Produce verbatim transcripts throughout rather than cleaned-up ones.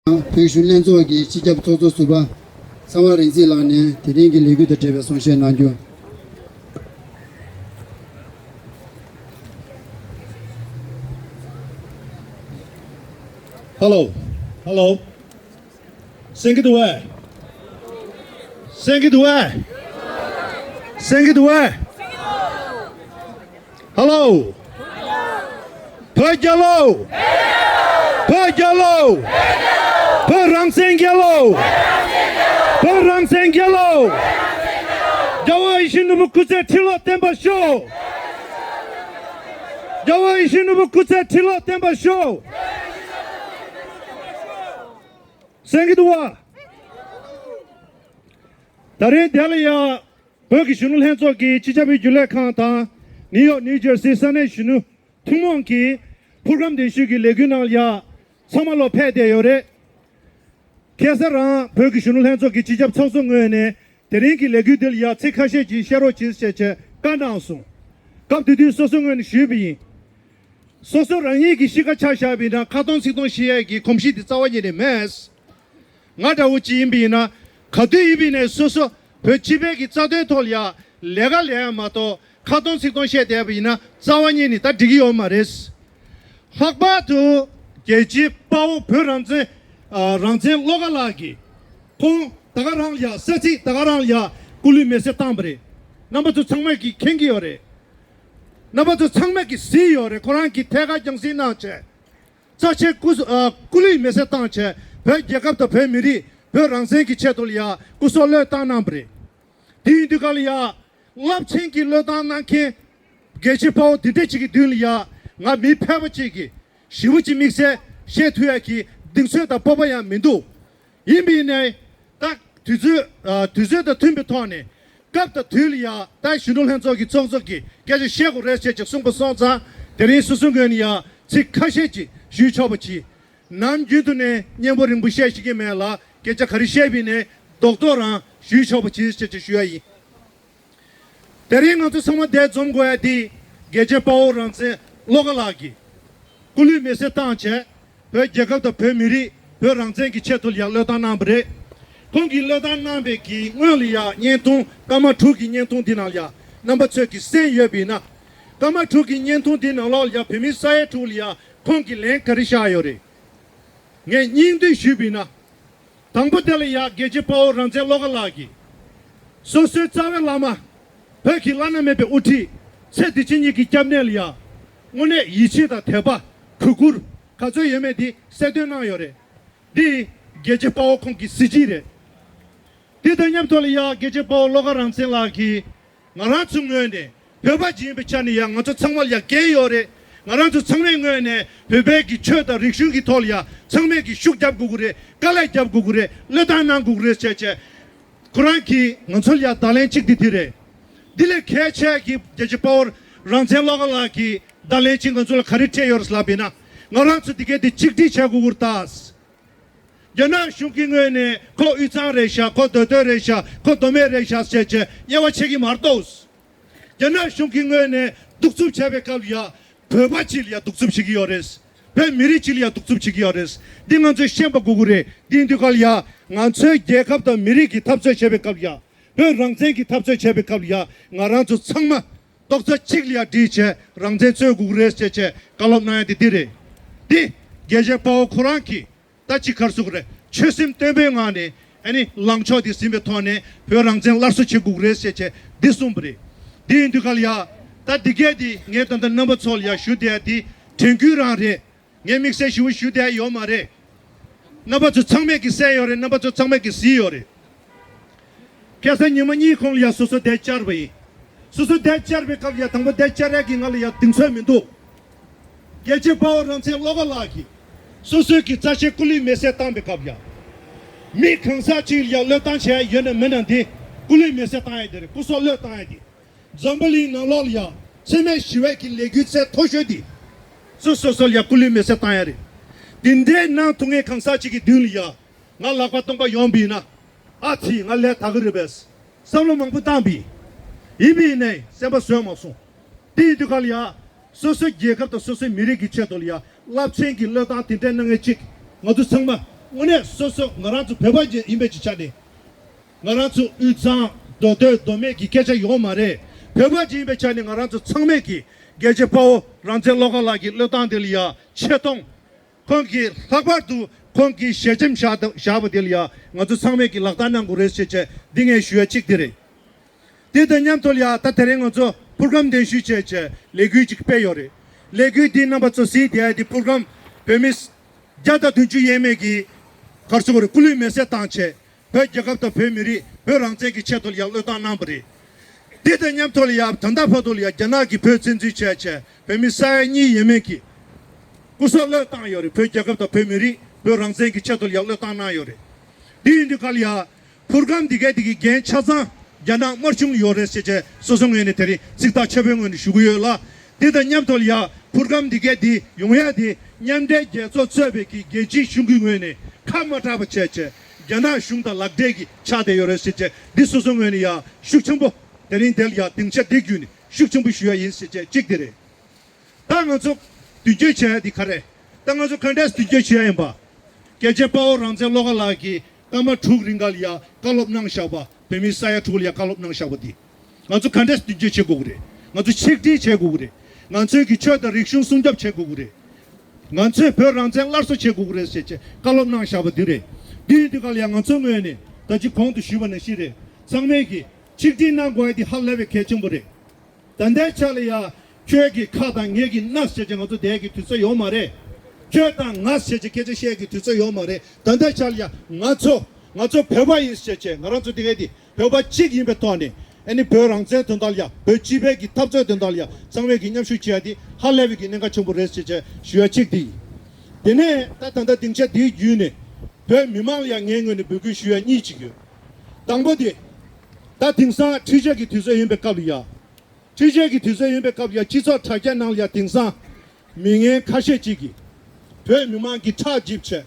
བོད་གཞོན་ལྷན་ཚོགས་ཀྱི་སྤྱི་ཁྱབ་ཚོགས་གཙོ་ཟུར་པ་ཚེ་དབང་རིག་འཛིན་ལགས་ནས་དེ་རིང་གི་ལས་འགུལ་དང་འབྲེལ་བའི་གསུང་བཤད་གནང་རྒྱུ། Hello. Hello. གསན་གྱི་འདུག་བས། གསན་གྱི་འདུག་བས། གསན་གྱི་འདུག་བས། Hello. བོད་རྒྱལ་ལོ། བོད་རྒྱལ་ལོ། བོད་རང་བཙན་རྒྱལ་ལོ། བོད་རང་བཙན་རྒྱལ་ལོ། རྒྱལ་བ་ཡིད་བཞིན་ནོར་བུ་སྐུ་ཚེ་ཁྲི་ལོ་བརྟན་པར་ཤོག། རྒྱལ་བ་ཡིད་བཞིན་ནོར་བུ་སྐུ་ཚེ་ཁྲི་ལོ་བརྟན་པར་ཤོག། གསན་གྱི་འདུག་བ། ད་རིང་དེ་ལ་ཡ། བོད་ཀྱི་གཞོན་ནུ་ལྷན་ཚོགས་ཀྱི་སྤྱི་ཁྱབ་རྒྱུན་ལས་ཁང་དང་། ནིའུ་ཡོག་ནིའུ་ཇར་སི་ས་གནས་གཞོན་ནུ་ཐུན་མོང་གི་ཕུགས་རིམ་གདན་ཞུ་གི་ལས་འགུལ་ནང་ལ་ཡ། ཚང་མ་ལོ་ཕེབས་བསྡད་ཡོད་རེད། ཁ་སང་རང་བོད་ཀྱི་གཞོན་ནུ་ལྷན་ཚོགས་ཀྱི་སྤྱི་ཁྱབ་ཚོགས་གཙོ་ངོས་ནས་དེ་རིང་གི་ལས་འགུལ་འདི་ལ་ཡ་ཚིག་ཁ་ཤས་ཅིག་བཤད་རོགས་གྱིས་ཞེས་བྱས་བཀའ་གནང་སོང་། སྐབས་དེ་དུས་སོ་སོ་ངོས་ནས་ཞུས་པ་ཡིན། སོ་སོ་རང་ཉིད་ཀྱི་གཤིས་ཀ་ཆ་བཞག་པ་ཡིན་ན་ཁ་སྟོང་ཚིག་སྟོང་བཤད་ཡས་ཀྱི་གོམས་གཤིས་དེ་རྩ་བ་ཉིད་ནས་མེད། ང་འདྲ་བོ་ཅིག་ཡིན་པ་ཡིན་ན། ག་དུས་ཡིན་པ་ཡིན་ནའི་སོ་སོ་བོད་སྤྱི་པའི་གི་རྩ་དོན་ཐོག་ལ་ཡ་ལས་ཀ་ལས་ཡ་མ་གཏོགས་ཁ་སྟོང་ཚིག་སྟོང་བཤད་བསྡད་པ་ཡིན་ན་རྩ་བ་ཉིད་ནས་ད་འགྲིག་གི་ཡོད་མ་རེད། ལྷག་པར་དུ་རྒྱལ་གཅེས་དཔའ་བོ་བོད་རང་བཙན་ཨ་རང་བཙན་བློ་དགའ་ལགས་ཀྱིས་ཁོང་ད་ག་རང་ལ་ཡ་ས་ཚིགས་ད་ག་རང་ལ་ཡ་སྐུ་ལུས་མེ་སྲེག་བཏང་པ་རེད། རྣམ་པ་ཚོ་ཚང་མས་ཀྱིས་མཁྱེན་གྱི་ཡོད་རེད། རྣམ་པ་ཚོ་ཚང་མས་ཀྱིས་གཟིགས་ཡོད་རེད། ཁོ་རང་གིས་ཐད་ཀར་རྒྱང་སྲིང་གནང་བྱས། རྩ་ཆེན་སྐུ་ཨ་སྐུ་ལུས་མེ་སྲེག་བཏང་བྱས་བོད་རྒྱལ་ཁབ་དང་བོད་མི་རིགས་བོད་རང་བཙན་གྱི་ཆེད་དུ་ལ་ཡ་སྐུ་སྲོག་བློས་བཏང་གནང་བ་རེད། དེ་ཡིན་དུས་ག་ལ་ཡ་རླབས་ཆེན་གྱི་བློས་བཏང་གནང་མཁན་རྒྱལ་གཅེས་དཔའ་བོ་འདི་འདྲ་ཅིག་གི་མདུན་ལ་ཡ་ང་མི་ཕལ་པ་ཅིག་གིས་ཞེ་པོ་ཅིག་དམིགས་བསལ་བཤད་ཐུབ་ཡ་གི་གདེང་ཚོད་དང་སྤོབས་པ་ཡང་མི་འདུག་ཡིན་པ་ཡིན་ནའི། ད་དུས་ཚོད་ཨ་དུས་ཚོད་དང་མཐུན་པའི་ཐོག་ནས་སྐབས་དང་དུས་ལ་ཡ་ད་གཞོན་ནུ་ལྷན་ཚོགས་ཀྱི་ཚོགས་གཙོ་གིས་སྐད་ཆ་བཤད་དགོས་རེད་ཅེས་ཅིག་གསུངས་པ་སོང་ཙང་དེ་རིང་སོ་སོའི་ངོས་ནས་ཡ་ཚིག་ཁ་ཤས་ཅིག་ཞུས་ཆོག་པ་གྱིས། ནམ་རྒྱུན་དུ་ནས་སྙན་པོ་རིང་པོ་བཤད་ཤེས་ཀྱི་མེད་ལ་སྐད་ཆ་ག་རེ་བཤད་པ་ཡིན་ནའི་རྡོག་རྡོག་རང་ཞུས་ཆོག་པ་གྱིས་ཅེས་ཅིག་ཞུ་ཡ་ཡིན། དེ་རིང་ང་ཚོ་ཚང་མ་འདིར་འཛོམས་དགོས་ཡ་དེ་རྒྱལ་གཅེས་དཔའ་བོ་རང་བཙན་བློ་དགའ་ལགས་ཀྱིས་སྐུ་ལུས་མེ་སྲེག་བཏང་བྱས་བོད་རྒྱལ་ཁབ་དང་བོད་མི་རིགས་བོད་རང་བཙན་གྱི་ཆེད་དུ་ཡང་བློས་བཏང་གནང་བ་རེད། ཁོང་གིས་བློས་བཏང་གནང་བའི་གི་སྔོན་ལ་ཡང་བརྙན་ཐུང་སྐར་མ་དྲུག་གི་བརྙན་ཐུང་འདི་ནང་ལ་ཡང་རྣམ་པ་ཚོས་ཀྱིས་གསན་ཡོད་པ་ཡིན་ན། སྐར་མ་དྲུག་གི་བརྙན་ཐུང་འདི་ནང་ལོགས་ལ་ཡང་བོད་མི་ས་ཡ་དྲུག་ལ་ཡང་ཁོང་གིས་ལན་ག་རེ་བཞག་ཡོད་རེད། ངས་སྙིང་བསྡུས་ཞུས་པ་ཡིན་ན། དང་པོ་དེ་ལ་ཡ་རྒྱལ་གཅེས་དཔའ་བོ་རང་བཙན་བློ་དགའ་ལགས་ཀྱིས། སོ་སོའི་རྩ་བའི་བླ་མ། བོད་ཀྱི་བླ་ན་མེད་པའི་དབུ་ཁྲིད། ཚེ་འདི་ཕྱི་གཉིས་ཀྱི་སྐྱབས་གནས་ལ་ཡ། དངོས་གནས་ཡིད་ཆེས་དང་དད་པ། གུས་བཀུར། ག་ཚོད་ཡོད་མེད་འདི་གསལ་སྟོན་གནང་ཡོད་རེད། འདི་རྒྱལ་གཅེས་དཔའ་བོ་ཁོང་གི་གཟི་བརྗིད་རེད། དེ་དང་མཉམ་དུ་ལ་ཡ་རྒྱལ་གཅེས་དཔའ་བོ་བློ་དགའ་རང་བཙན་ལགས་ཀྱིས། ང་རང་ཚོའི་ངོས་ནས་བོད་པ་ཅིག་ཡིན་པའི་ཆ་ནས་ཡང་ང་ཚོ་ཚང་མ་ལ་ཡང་འགན་ཡོད་རེད། ང་རང་ཚོ་ཚང་མའི་ངོས་ནས་བོད་པའི་གི་ཆོས་དང་རིག་གཞུང་གི་ཐོག་ལ་ཡང་ཚང་མས་ཀྱི་ཤུགས་རྒྱབ་དགོས་ཀྱི་རེད། དཀའ་ལས་རྒྱབ་དགོས་ཀྱི་རེད། བློས་བཏང་གནང་དགོས་ཀྱི་རེད་ཟེར་བྱས། ཁོ་རང་གིས་ང་ཚོ་ལ་ཡང་བརྡ་ལན་གཅིག་དེ་དེ་རེད། འདི་ལས་གལ་ཆེ་གི་རྒྱལ་གཅེས་དཔའ་བོ་རང་བཙན་བློ་དགའ་ལགས་ཀྱིས་བརྡ་ལན་གཅིག་ང་ཚོ་ལ་ག་རེ་སྤྲད་ཡོད་རེད་ལབ་པ་ཡིན་ན། ང་རང་ཚོ་འདི་གའི་འདི་གཅིག་སྒྲིལ་བྱེད་དགོས་ཀྱི་རེད་ད། རྒྱ་ནག་གཞུང་གི་ངོས་ནས་ཁོ་དབུས་གཙང་རེད་ཤག་ཁོ་མདོ་སྟོད་རེད་ཤག་ཁོ་མདོ་སྨད་རེད་ཤག་ཟེར་བྱས་དབྱེ་བ་ཕྱེ་གི་མ་གཏོགས། རྒྱ་ནག་གཞུང་གི་ངོས་ནས་གདུག་རྩུབ་བྱས་པའི་སྐབས་ལ་ཡ། བོད་པ་གཅིག་ལ་ཡ་གདུག་རྩུབ་བྱེད་ཀྱི་ཡོད་རེད། བོད་མི་རིགས་གཅིག་ལ་ཡ་གདུག་རྩུབ་བྱེད་ཀྱི་ཡོད་རེད། འདི་ང་ཚོས་ཤེས་པ་དགོས་ཀྱི་རེད། འདི་ཡིན་དུས་སྐབས་ལ་ཡ། ང་ཚོའི་རྒྱལ་ཁབ་དང་མི་རིགས་ཀྱི་འཐབ་རྩོད་བྱས་པའི་སྐབས་ལ་ཡ། བོད་རང་བཙན་གྱི་འཐབ་རྩོད་བྱས་པའི་སྐབས་ལ་ཡ། ང་རང་ཚོ་ཚང་མ། རྡོག་རྩ་གཅིག་ལ་ཡ་སྒྲིལ་བྱས་རང་བཙན་རྩོད་དགོས་ཀྱི་རེད་ཟེར་བྱས་བཀའ་སློབ་གནང་ཡ་དེ་འདི་རེད། འདི་རྒྱལ་གཅེས་དཔའ་བོ་ཁོ་རང་གིས་ད་ཅི་ག་རེ་ཟེར་དགོས་རེད། ཆོད་སེམས་བརྟན་པོའི་ངང་ནས་ཨ་ནི་ལངས་ཕྱོགས་དེ་ཟིན་པའི་ཐོག་ནས་བོད་རང་བཙན་སླར་གསོ་བྱེད་དགོས་ཀྱི་རེད་ཟེར་བྱས་འདི་གསུངས་པ་རེད། འདི་ཡིན་དུས་ག་ལ་ཡ། ད་འདི་གས་འདི་ངས་ད་ལྟ་རྣམ་པ་ཚོ་ལ་ཡ་ཞུ་བསྡད་ཡ་འདི་དྲན་སྐུལ་རང་རེད། ངས་དམིགས་བསལ་ཞུ་ཞུ་བསྡད་ཡོད་མ་རེད། རྣམ་པ་ཚོ་ཚང་མས་ཀྱིས་གསན་ཡོད་རེད། རྣམ་པ་ཚོ་ཚང་མས་ཀྱིས་གཟིགས་ཡོད་རེད། ཁ་སང་ཉི་མ་གཉིས་གོང་ལ་ཡ་སོ་སོ་དེ་བཅར་བ་ཡིན། སོ་སོ་དེ་བཅར་བའི་སྐབས་ལ་ཡ་དང་པོ་དེ་བཅར་ཡ་གི་ང་ལ་ཡ་གདེང་ཚོད་མི་འདུག་རྒྱལ་གཅེས་དཔའ་བོ་རང་བཙན་བློ་དགའ་ལགས་ཀྱིས་སོ་སོའི་གི་རྩ་ཆེན་སྐུ་ལུས་མེ་སྲེག་བཏང་བའི་སྐབས་ལ་ཡ། མི་གང་ཟག་ཅིག་ལ་ཡ་བློས་བཏང་བྱས་ཡོད་ན་མེད་ན་འདི་སྐུ་ལུས་མེ་སྲེག་བཏང་ཡ་དེ་རེད། སྐུ་སྲོག་བློས་བཏང་ཡ་དེ། འཛམ་བུ་གླིང་ནང་ལོགས་ལ་ཡ་འཚེ་མེད་ཞི་བའི་གི་ལས་འགུལ་ཚད་མཐོ་ཤོས་འདི། སོ་སོ་སོ་ལ་ཡ་སྐུ་ལུས་མེ་སྲེག་བཏང་ཡ་རེད། འདི་འདྲའི་གནང་ཐུབ་མཁན་གང་ཟག་ཅིག་གི་མདུན་ལ་ཡ། ང་ལག་པ་སྟོང་པ་ཡོང་བ་ཡིན་ན། ཨ་ཙི་ང་ལས་དགའ་གི་རེད་པས། བསམ་བློ་མང་པོ་བཏང་བ་ཡིན། ཡིན་པ་ཡིན་ནའི་སེམས་པ་བཟོད་མ་སོང་། དེ་ཡིན་དུས་ག་ལ་ཡ། སོ་སོའི་རྒྱལ་ཁབ་དང་སོ་སོའི་མི་རིགས་ཀྱི་ཆེད་དུ་ལ་ཡ། རླབས་ཆེན་གྱི་བློས་བཏང་དེ་འདྲའི་གནང་མཁན་ཅིག་ང་ཚོ་ཚང་མ་ དངོས་གནས་སོ་སོ་ང་རང་ཚོ་བོད་པ་ཅིག་ཡིན་པའི་ཆ་ནས། ང་རང་ཚོ་དབུས་གཙང་མདོ་སྟོད་མདོ་སྨད་ཀྱི་སྐད་ཆ་ཡོད་མ་རེད། བོད་པ་ཅིག་ཡིན་པའི་ཆ་ནས་ང་རང་ཚོ་ཚང་མས་ཀྱི་རྒྱལ་གཅེས་དཔའ་བོ་རང་བཙན་བློ་དགའ་ལགས་ཀྱི་བློས་བཏང་དེ་ལ་ཡ་ཆེ་མཐོང་། ཁོང་གིས་ལྷག་པར་དུ་ཁོང་གིས་ཞལ་ཆེམས་བཞག་བཞག་པ་དེ་ལ་ཡ་ང་ཚོ་ཚང་མས་ཀྱི་ལག་བསྟར་གནང་དགོས་རེད་ཞེས་བྱས་འདི་ངས་ཞུ་ཡ་གཅིག་དེ་རེད། དེ་དང་མཉམ་དུ་ལ་ཡ་ད་དེ་རིང་ང་ཚོ་པུར་སྒམ་གདན་ཞུས་བྱས་བྱས་ལས་འགུལ་ཅིག་སྤེལ་ཡོད་རེད། ལས་འགུལ་འདི་རྣམ་པ་ཚོ་གཟིགས་བསྡད་ཡ་འདི་པུར་སྒམ་བོད་མི་བརྒྱ་དང་བདུན་ཅུ་ཡས་མས་ཀྱི་གར་སོང་རེད། སྐུ་ལུས་མེ་སྲེག་བཏང་བྱས་བོད་རྒྱལ་ཁབ་དང་བོད་མི་རིགས་བོད་རང་བཙན་གྱི་ཆེད་དུ་ལ་ཡ་བློས་བཏང་གནང་བ་རེད། དེ་དང་མཉམ་དུ་ལ་ཡ་ད་ལྟ་བར་དུ་ལ་ཡ་རྒྱ་ནག་གིས་བོད་བཙན་འཛུལ་བྱས་བྱས་བོད་མི་ས་ཡ་གཉིས་ཡས་མས་ཀྱི་སྐུ་སྲོག་བློས་བཏང་ཡོད་རེད། བོད་རྒྱལ་ཁབ་དང་བོད་མི་རིགས་བོད་རང་བཙན་གྱི་ཆེད་དུ་ལ་ཡ་བློས་བཏང་གནང་ཡོད་རེད། དེ་ཡིན་དུས་ག་ལ་ཡ། པུར་སྒམ་འདི་གའི་འདི་གི་འགན་ཆ་ཚང་རྒྱ་ནག་དམར་གཞུང་ཡོད་རེད་ཟེར་བྱས་སོ་སོ་ངོས་ནས་དེ་རིང་ཚིག་ཐག་ཆོད་པོའི་ངོས་ནས་ཞུ་གི་ཡོད་ལ། དེ་དང་མཉམ་དུ་ལ་ཡ་པུར་སྒམ་འདི་གའི་འདི་ཡོང་ཡ་དེ་མཉམ་འབྲེལ་རྒྱལ་ཚོགས་གཙོས་པའི་གི་རྒྱལ་སྤྱིའི་གཞུང་གི་ངོས་ནས་ཁ་མ་གྲགས་པ་བྱས་བྱས་རྒྱ་ནག་གཞུང་དང་ལག་འབྲེལ་གྱི་ཆགས་བསྡད་ཡོད་རེད་ཟེར་བྱས་འདི་སོ་སོ་ངོས་ནས་ཡ་ཤུགས་ཆེན་པོ་དེ་རིང་དེ་ལ་ཡ་སྡིངས་ཆ་འདི་བརྒྱུད་ནས་ཤུགས་ཆེན་པོ་ཞུ་ཡ་ཡིན་ཟེར་བྱས་གཅིག་དེ་རེད། ད་ང་ཚོ་མདུན་སྐྱོད་བྱེད་ཡ་འདི་ག་རེ། ད་ང་ཚོ་ག་འདྲས་མདུན་སྐྱོད་བྱེད་ཡ་ཡིན་པ། རྒྱལ་གཅེས་དཔའ་བོ་རང་བཙན་བློ་དགའ་ལགས་ཀྱིས་སྐར་མ་དྲུག་རིང་ག་ལ་ཡ་བཀའ་སློབ་གནང་བཞག་པ་བོད་མི་ས་ཡ་དྲུག་ལ་ཡ་བཀའ་སློབ་གནང་བཞག་པ་འདི། ང་ཚོ་ག་འདྲས་མདུན་སྐྱོད་བྱེད་དགོས་ཀྱི་རེད། ང་ཚོ་ཆིག་སྒྲིལ་བྱེད་དགོས་ཀྱི་རེད། ང་ཚོའི་གི་ཆོས་དང་རིག་གཞུང་སྲུང་སྐྱོབ་བྱེད་དགོས་ཀྱི་རེད། ང་ཚོས་བོད་རང་བཙན་སླར་གསོ་བྱེད་དགོས་ཀྱི་རེད་ཟེར་བྱས་བཀའ་སློབ་གནང་བཞག་པ་འདི་རེད། འདི་ཡིན་དུས་ག་ལ་ཡ་ང་ཚོ་ངོས་ནས་ད་ཅི་གོང་དུ་ཞུས་པ་ནང་བཞིན་རེད། ཚང་མས་གི་ཆིག་སྒྲིལ་གནང་དགོས་ཡ་འདི་ཧ་ལས་པའི་གལ་ཆེན་པོ་རེད། ད་ལྟའི་ཆ་ལ་ཡ། ཁྱོད་ཀྱི་ཁ་དང་ངེད་ཀྱི་སྣ་ཟེར་བྱས་ང་ཚོ་བསྡད་ཀྱི་དུས་ཚོད་ཡོད་མ་རེད། ཁྱོད་དང་ང་ཟེར་བྱས་སྐད་ཆ་བཤད་ཀྱི་དུས་ཚོད་ཡོད་མ་རེད། ད་ལྟའི་ཆ་ལ་ཡ་ང་ཚོ་ང་ཚོ་བོད་པ་ཡིན་ཟེར་བྱས་ང་རང་ཚོ་དེ་ག་དེ་བོད་པ་གཅིག་ཡིན་པའི་ཐོག་ནས་ཨ་ནི་བོད་རང་བཙན་དོན་དག་ལ་ཡ་བོད་སྤྱི་པའི་གི་འཐབ་རྩོད་དོན་དག་ལ་ཡ་ཚང་མས་ཀྱི་མཉམ་ཞུགས་བྱེད་ཡ་དེ་ཧ་ལས་པའི་གི་གནད་འགག་ཆེན་པོ་རེད་ཟེར་བྱས་ཞུ་ཡ་གཅིག་དེ་ཡིན། དེ་ནས་ད་ད་ལྟ་སྡིངས་ཆ་དེའི་བརྒྱུད་ནས་བོད་མི་མང་ལ་ཡ་ངའི་ངོས་ནས་འབོད་སྐུལ་ཞུ་ཡ་གཉིས་ཅིག་ཡོད། དང་པོ་དེ། ད་དེང་སང་འཕྲུལ་ཆས་ཀྱི་དུས་ཚོད་ཡིན་པའི་སྐབས་ལ་ཡ། འཕྲུལ་ཆས་ཀྱི་དུས་ཚོད་ཡིན་པའི་སྐབས་ལ་ཡ་སྤྱི་ཚོགས་དྲ་རྒྱ་ནང་ལ་ཡ་དེང་སང་མི་ངན་ཁ་ཤས་ཅིག་གིས་བོད་མི་མང་གི་ཁྲག་འཇིབ་བྱས།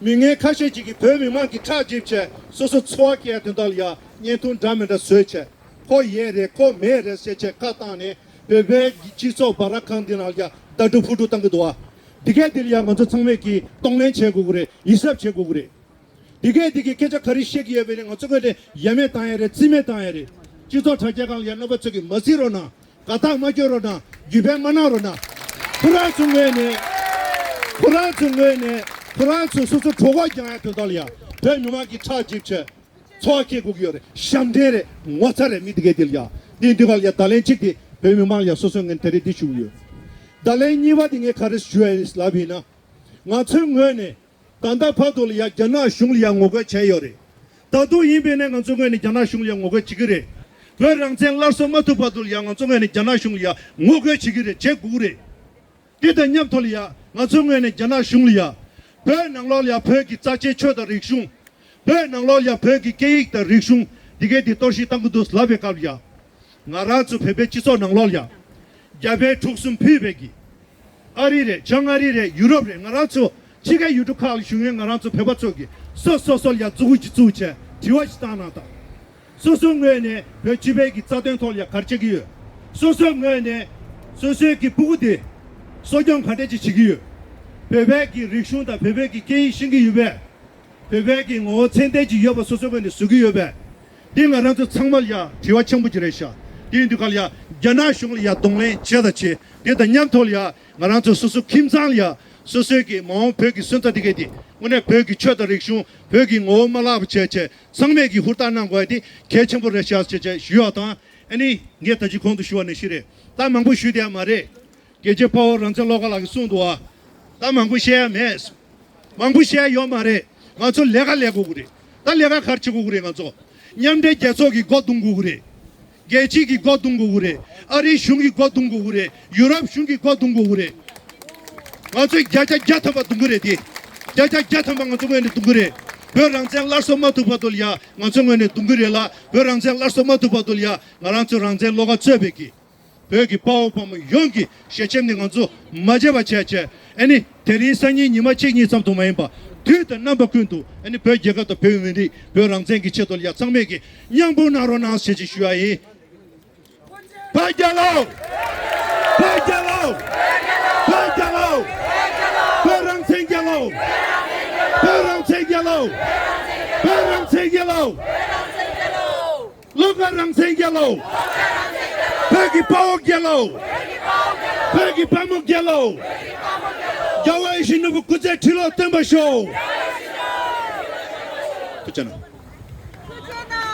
མི་ངན་ཁ་ཤས་ཅིག་གིས་བོད་མི་མང་གི་ཁྲག་འཇིབ་བྱས་སོ་སོ་འཚོ་བ་སྐྱེལ་ཡ་དོན་དག་ལ་ཡ་བརྙན་ཐུང་འདྲ་མི་འདྲ་བཟོས་བྱས་ཁོ་ཡོད་རེད་ཁོ་མེད་རེད་ཟེར་བྱས་ཁ་བཏང་ནས་བོད་པའི་སྤྱི་ཚོགས་འབའ་ར་ཁང་འདི་ནང་ལ་ཡ་ཟླ་སྒྲུབ་ཕུ་སྒྲུབ་བཏང་གི་འདུག་བ། འདི་གས་འདི་ལ་ཡ་ང་ཚོ་ཚང་མས་ཀྱིས་གདོང་ལེན་བྱེད་དགོས་ཀྱི་རེད་ཡིད་གཟབ་བྱེད་དགོས་ཀྱི་རེད། འདི་གས་འདི་གས་སྐད་ཆ་ག་རེ་བཤད་ཀྱི་ཡོད་པས་ནི་ང་ཚོ་ངོས་ནས་ཡ་མེད་བཏང་ཡ་རེད་རྩིས་མེད་བཏང་ཡ་རེད། སྤྱི་ཚོགས་དྲ་རྒྱ་སྒང་ལ་ཡ་རྣམ་པ་ཚོ་གིས་མ་གཟིགས་རོགས་གནང་། དགའ་རྟགས་མ་སྐྱོན་རོགས་གནང་། རྒྱུས་སྤེལ་མ་གནང་རོགས་གནང་། ཁོ་རང་ཚོ་ངོས་ནས་ཁོ་རང་ཚོ་ངོས་ནས་ཁོ་རང་ཚོ་སོ་སོ་གྲོད་ཁོག་རྒྱང་ཡ་དོན་དག་ལ་ཡ་བོད་མི་མང་གི་ཁྲག་འཇིབ་བྱས་འཚོ་བ་སྐྱེལ་དགོས་ཀྱི་ཡོད་རེད། ཞབས་འདྲེན་རེད་ངོ་ཚ་རེད་མི་འདི་གས་འདི་ལ་ཡ། འདི་འདི་ག་ལ་ཡ་བརྡ་ལན་གཅིག་དེ་བོད་མི་མང་ལ་ཡ་སོ་སོའི་ངོས་ནས་དེ་རིང་འདི་ཞུ་གི་ཡོད། བརྡ་ལན་གཉིས་པ་དེ་ངས་ག་རེ་ཞུ་ཡ་ཡིན་ལབ་ཡིན་ན། ང་ཚོའི་ངོས་ནས། ད་ལྟ་བར་དུ་ལ་ཡ་རྒྱ་ནག་གཞུང་ལ་ཡ་ངོ་རྒོལ་བྱས་ཡོད་རེད། ད་དུང་ཡིན་པས་ན་ང་ཚོ་ངོས་ནས་རྒྱ་ནག་གཞུང་ལ་ཡ་ངོ་རྒོལ་བྱེད་ཀྱི་རེད། བོད་རང་བཙན་སླར་གསོ་མ་ཐུབ་བར་དུ་ལ་ཡ་ང་ཚོ་ངོས་ནས་རྒྱ་ནག་གཞུང་ལ་ཡ་ངོ་རྒོལ་བྱེད་ཀྱི་རེད་བྱེད་དགོས་ཀྱི་རེད། དེ་དང་མཉམ་དུ་ལ་ཡ་ང་ཚོ་ངོས་ནས་རྒྱ་ནག་གཞུང་ལ་ཡ། བོད་ནང་ལོགས་ལ་ཡ་བོད་ཀྱི་རྩ་ཆེའི་ཆོས་དང་རིག་གཞུང་། བོད་ནང་ལོགས་ལ་ཡ་བོད་ཀྱི་སྐད་ཡིག་དང་རིག་གཞུང་འདི་གས་འདི་གཏོར་བཤིག་བཏང་གི་འདུག་ལབ་པའི་སྐབས་ལ་ཡ། ང་རང་ཚོ་བོད་པའི་སྤྱི་ཚོགས་ནང་ལོགས་ལ་ཡ། རྒྱ་བལ་འབྲུག་གསུམ་ཕུད་པའི་གི་ཨ་རི་རེད། བྱང་ཨ་རི་རེད། ཡུ་རོབ་རེད། ང་རང་ཚོ་ཕྱི་རྒྱལ་ཡུལ་གྲུ་ཁག་ལ་བཞུགས་མཁན་ང་རང་ཚོ་བོད་པ་ཚོ་གིས་སོ་སོ་སོ་ལ་ཡ་མཛུབ་གུ་ཅིག་བཙུགས་བྱས་དྲི་བ་ཞིག་བཏང་གནང་དང་། སོ་སོའི་ངོས་ནས་བོད་སྤྱི་པའི་གི་རྩ་དོན་ཐོག་ལ་ཡ་ག་རེ་བྱེད་ཀྱི་ཡོད། སོ་སོའི་ངོས་ནས་སོ་སོའི་གི་སྤུ་གུ་དེ་གསོ་སྐྱོང་ག་འདྲས་ཅིག་བྱེད་ཀྱི་ཡོད། བོད་པའི་གི་རིག་གཞུང་དང་བོད་པའི་གི་སྐད་ཡིག་ཤེས་ཀྱི་ཡོད་པས། བོད་པའི་གི་ངོ་བོ་ཚད་ལྡན་ཅིག་ཡོད་པ་སོ་སོའི་ངོས་ནས་བཟོ་གི་ཡོད་པས། འདི་ང་རང་ཚོ་ཚང་མ་ལ་ཡ་དྲི་བ་ཆེན་པོ་ཅིག་རེད་ཤག་དེ་ཡིན་དུས་ག་ལ་ཡ་རྒྱ་ནག་གཞུང་ལ་ཡ་གདོང་ལེན་བྱས་དང་བྱེད། དེ་དང་མཉམ་དུ་ལ་ཡ་ང་རང་ཚོ་སོ་སོ་ཁྱིམ་ཚང་ལ་ཡ་སོ་སོའི་གི་མ་འོངས་བོད་ཀྱི་སོན་རྩ་དེ་གས་དེ་དངོས་གནས་བོད་ཀྱི་ཆོས་དང་རིག་གཞུང་བོད་ཀྱི་ངོ་བོ་མ་བརླག་པ་བྱས་བྱས་ཚང་མས་ཀྱི་ཧུར་ཐག་གནང་དགོས་ཡ་དེ་གལ་ཆེན་པོ་རེད་ཤག་ཅེས་བྱས་ཞུ་ཡ་དང་། ཨ་ནི་ངས་ད་ཅི་གོང་དུ་ཞུ་བ་ནང་བཞིན་རེད། ད་མང་པོ་ཞུས་བསྡད་ཡ་མ་རེད། རྒྱལ་གཅེས་དཔའ་བོ་རང་བཙན་བློ་དགའ་ལགས་ཀྱིས་གསུངས་འདུག་བ། ད་མང་པོ་བཤད་ཡ་མེད། མང་པོ་བཤད་ཡ་ཡོད་མ་རེད། ང་ཚོ་ལས་ཀ་ལས་དགོས་ཀྱི་རེད། ད་ལས་ཀ་ག་རེ་བྱེད་དགོས་ཀྱི་རེད། ང་ཚོ་མཉམ་འབྲེལ་རྒྱལ་ཚོགས་ཀྱི་སྒོ་རྡུང་དགོས་ཀྱི་རེད། རྒྱལ་སྤྱིའི་གི་སྒོ་རྡུང་དགོས་ཀྱི་རེད། ཨ་རིའི་གཞུང་གི་སྒོ་རྡུང་དགོས་ཀྱི་རེད། ཡུ་རོབ་གཞུང་གི་སྒོ་རྡུང་དགོས་ཀྱི་རེད། ང་ཚོས་བརྒྱ་ཆ་བརྒྱ་ཐམ་པ་རྡུང་གི་རེད་དེ། བརྒྱ་ཆ་བརྒྱ་ཐམ་པ་ང་ཚོ་ངོས་ནས་རྡུང་གི་རེད། བོད་རང་བཙན་སླར་གསོ་མ་ཐུབ་བར་དུ་ལ་ཡ་ང་ཚོ་ངོས་ནས་རྡུང་གི་རེད་ལ། བོད་རང་བཙན་སླར་གསོ་མ་ཐུབ་བར་དུ་ལ་ཡ་ང་རང་ཚོ་རང་བཙན་བློ་དགའ་གཙོས་པའི་གི་བོད་ཀྱི་དཔའ་བོ་དཔའ་མོ་ཡོངས་ཀྱི་ཞལ་ཆེམས་ནི་ང་ཚོ་མ་བརྗེད་པ་བྱས་བྱས། ཨ་ནི་དེ་རིང་སང་ཉིན་ཉི་མ་གཅིག་གཉིས་ཙམ་དུ་མ་ཡིན་པ་དུས་དང་རྣམ་པ་ཀུན་ཏུ་ཨ་ནི་བོད་རྒྱལ་ཁབ་དང་བོད་མི་རིགས་བོད་རང་བཙན་གྱི་ཆེད་དུ་ལ་ཡ་ཚང་མས་ཀྱི་མཉམ་སྤུངས་གནང་རོགས་གནང་ཞེས་ཅིག་ཞུ་ཡ་ཡིན། བོད་རྒྱལ་ལོ། བོད་རྒྱལ་ལོ། བོད་རྒྱལ་ལོ། བོད་རང་བཙན་རྒྱལ་ལོ། རྒྱལ་ལོ། བོད་རང་བཙན་རྒྱལ་ལོ། བློ་དགའ་རང་བཙན་རྒྱལ་ལོ། བོད་ཀྱི་དཔའ་བོ་རྒྱལ་ལོ། བོད་ཀྱི་དཔའ་མོ་རྒྱལ་ལོ། རྒྱལ་བ་ཡིད་བཞིན་ནོར་བུ་སྐུ་ཚེ་ཁྲི་ལོ་བརྟན་པར་ཤོག། ཐུགས་རྗེ་གནང་།